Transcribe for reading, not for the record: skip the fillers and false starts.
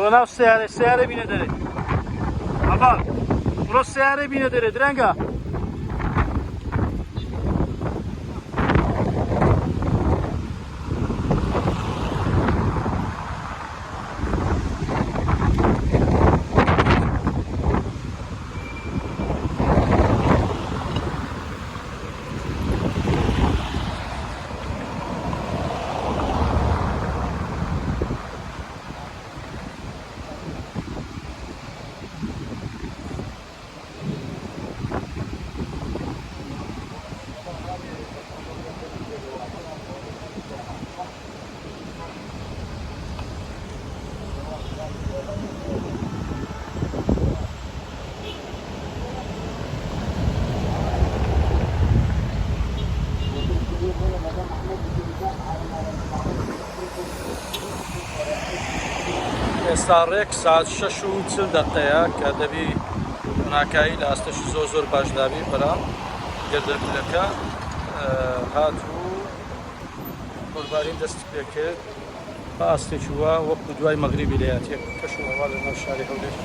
بڕۆ ناو سیارە سیارە بینە دەرێ هەڤال بڕۆ سیارە بینە دەرێ درەنگە. ئێستا ڕێک سات 6 و دقەیە کە دەبی ڕووناکایی لە ئاستێکی زۆر زۆر باشدابی بەڵام گەردەلوولەکە هات و خۆربارین دەستی پێکرد بە ئاستێکی وا وەکو دوای مەغریبی لێهاتیە کەش و هەوا لە ناو شاری هەولێر.